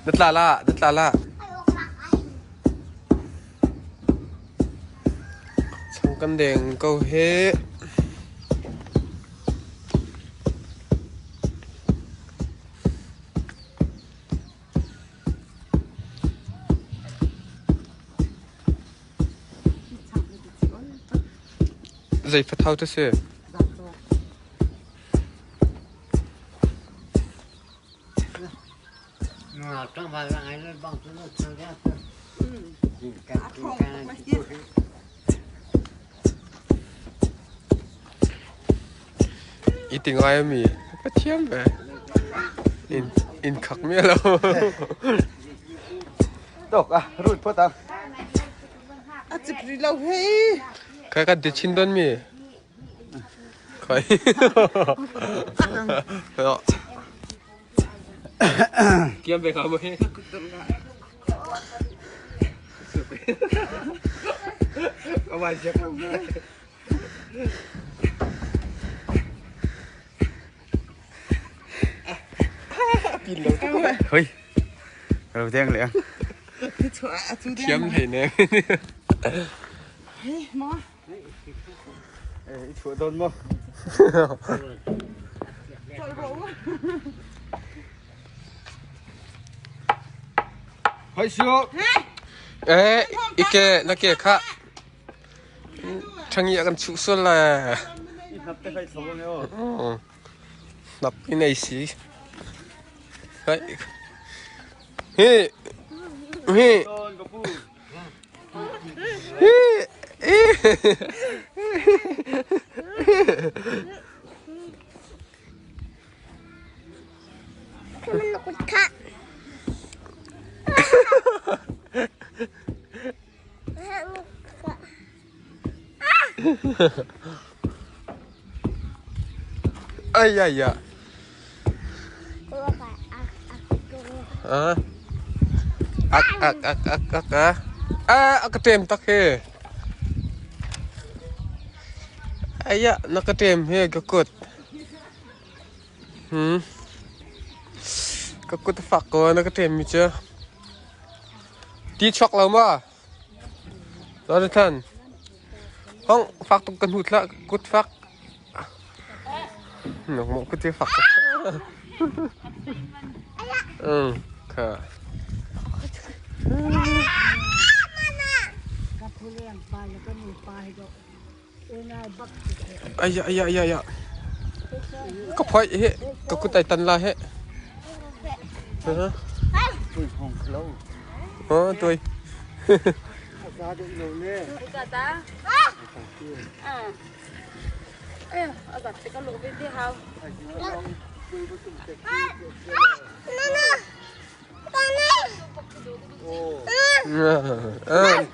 Na tla la, na tla la. Chang kan deng ko hi. Zei fathau te si? I ti ngai a mi ka thiam ve. In in khak mi lo. Tok ah rut phot ang. A cip ri lo hei. Kai kan ti chin don mi. Kai. Kiam ve ka mo he. Hoi. Lo deng le. Thiam hlei ne. I chuah don mo. Hoi siu. Eh, ike na ke kha. Ṭhangi a kan chuh sual le. I hnap te kai thlo nge o. Hnap in ei si. Hai. Hi. Hi. Hi. Ai ai ya. Ah. Ak ak ak ak ak ah. Ah, a ka ṭem tak hi. Ai ya, na ka ṭem hi ka kut. Hmm. Ka kut a fak ko na ka ṭem mi cu. Ti chuak lo ma? Jonathan. Hong fak tuk kan hut hlah kut fak. Nangmah kut hi fak. Um, kha. Ai ai ai ai. Ka phoi hi ka kut ai tan la he. Ờ, tôi. Ờ.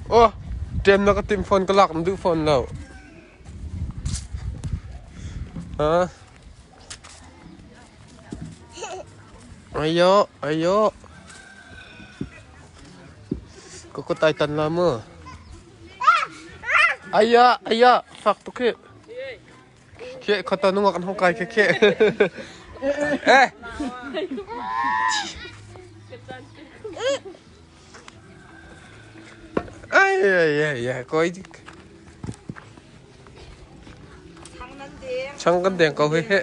Oh, ṭem na ka timh fawn ka lak na duh fawn lo. Ha? Ayo, ayo. Ka kut ai tan la mu. Aya, aya, fak tuk hi. Kheh khata nungak an hong kai khe kheh. Eh. Ai ai ai ai koi Chang kan deng ko he he.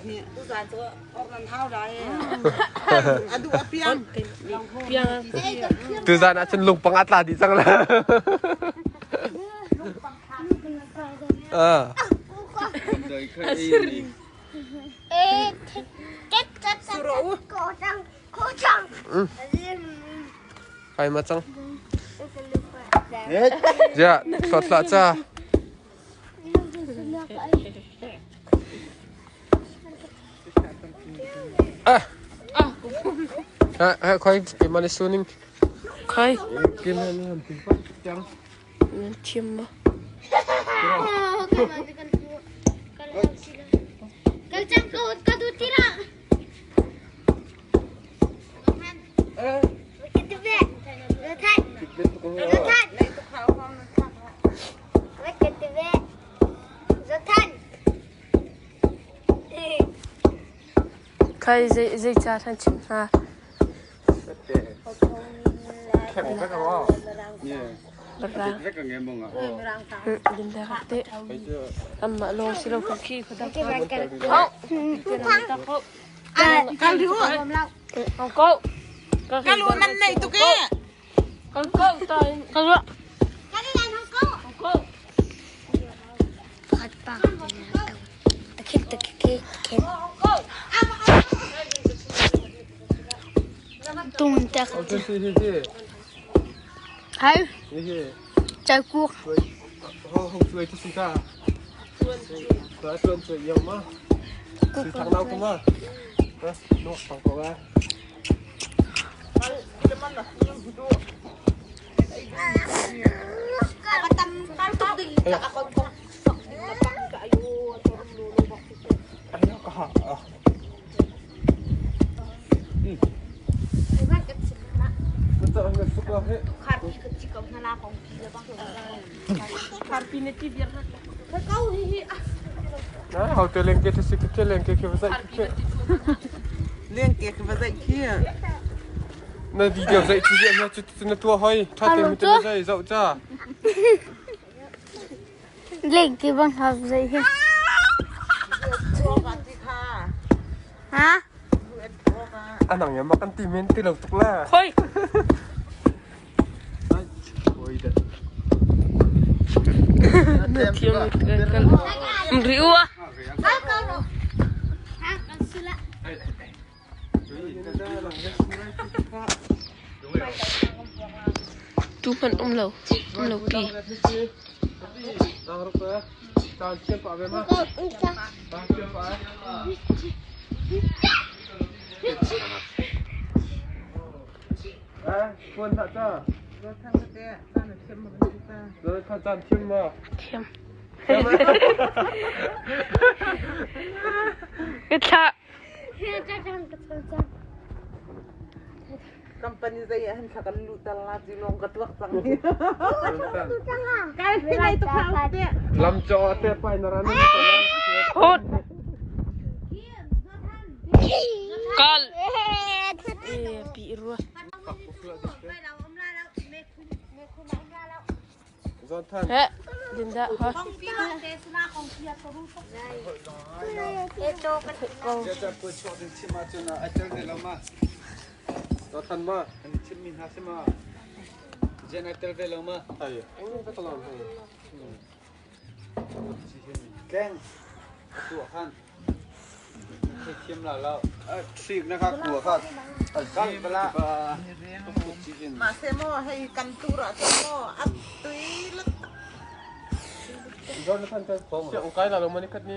Tuzan ah cun lungpang a tla dih cang la. Ah. Kai ma cang. Ja, hlawt hlah ca. Ah. Ah, khoi ke man suning. Khoi. Ke man han tin pa chang. Nan thiam ma. Khai zei ca than chimh hna. Amah lawng si lo khi Kalu nan nei tuk e. Hai. Chai kuak. Leng ke ka va zaih khi. Na video zaih khi na cu na tua hoi tha te mi te zai zau cha. Leng ke bang ha zaih hi. Ha? Anang ya makan ti men ti lo tuk la. Khoi. Riu ah. Tu hmanh um lo, um lo pi. Thiam. Ka thlah. Company zei ah hin thla kan luh tal la ci lawng ka tuak cang hi. Kai sinai tu khau te. Lam cho te pai na ran. Hot. Kal. Pi rua. He, dinda ha. Keng tu khan thiam la lo sik na kha kua kha kal bala Ma se mo hei kan tur ah cun mo a tui lut. Siang kai la lo mani khat ni.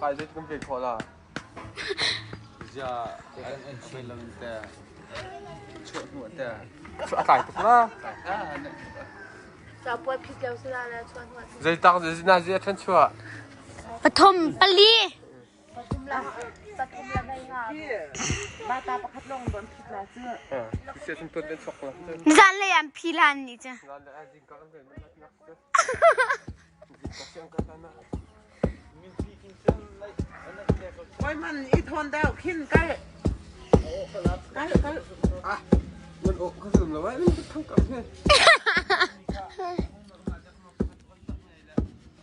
Kai zet kan pe kho la. Ja an an lam te chuah hnu te A tlai tuk la. Zeitak na zi a ṭhan chuah? Pathum pali. Bata pakhat lawng don phit la cu. Zan lei an phi lan ni cu. Oi man i thawn deuh khin kal. Kal kal. Ah, man ok ka zum lo ai, thang kam he.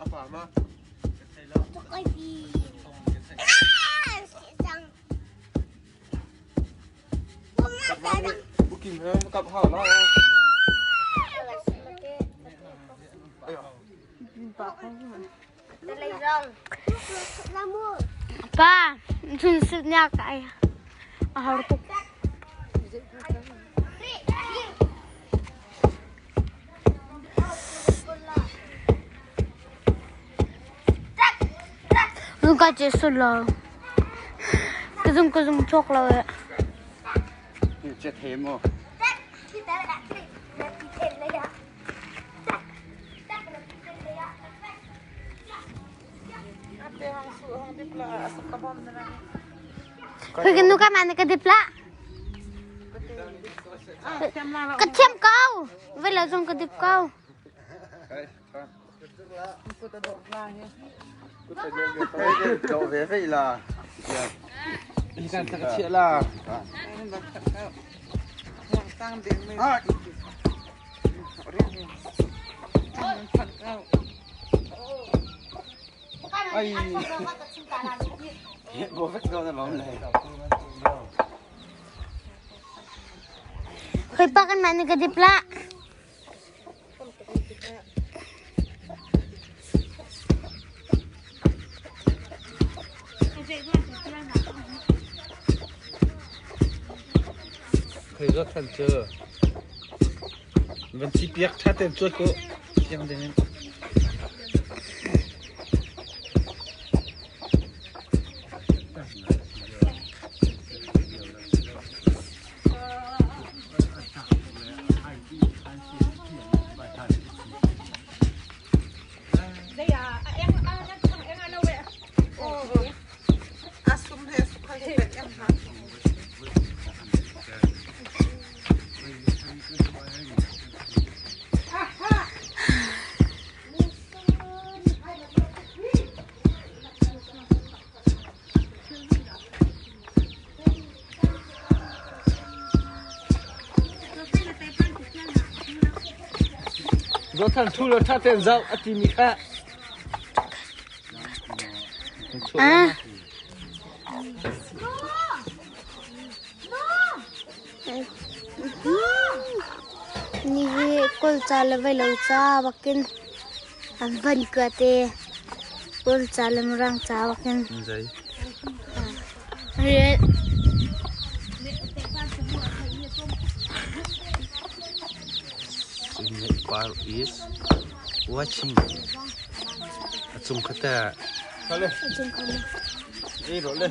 Apa ma? Bukim he kap hau la. Pa, chun sit nyak ai. A har tuk. Zung ka che sul lo. Ka zung ka zung chok lo e. Che the mo. Khoi kan nu ka man ka dip la. Ka thiam ko. Vai lo zong ka dip ko. Do ve ve la. Hikan thla ka chiah la. Ai. Bo vek do na lom le. Khoi pa kan mah ni ka dip la. Khoi zo than cu. Van ci piak tha ten chuat ko. Siang ding in. Zothan thu lo tha ten zau a ti mi kha. Ah. Ni hi kawl ca le vei lo ca bakin an van kua te kawl ca le mirang ca bakin. Zei. Rian. Nepal is watching. A cung khata. Kale. Ei ro le.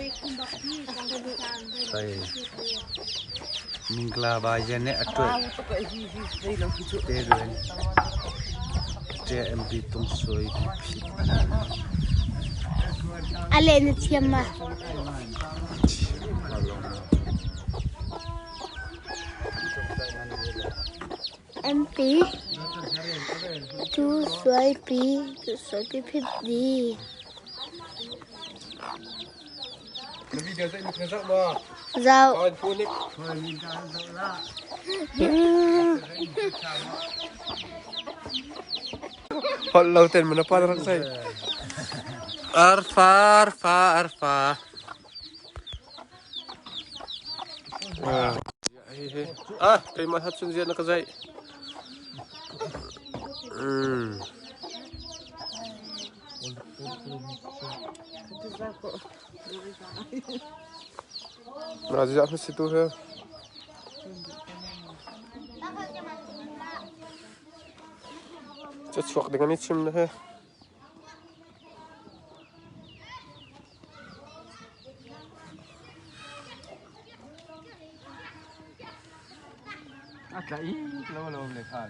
Kai. Mingla ba yen ne atwe. Te ruen. Te MB tung soi phi. A leh na thiam ma? MP tu suai pi tu suai pi phit di. Na video zai mi zau ma. Zau. Awan phone nik. Hol lo ten mana pa rak sai. Arfa arfa arfa. Ah, keimah hat cun zian na ka zaih. Mm. Na ziah hmasi tu he. Ca chuak ding an i chim na he. A tla i lo lo le kha.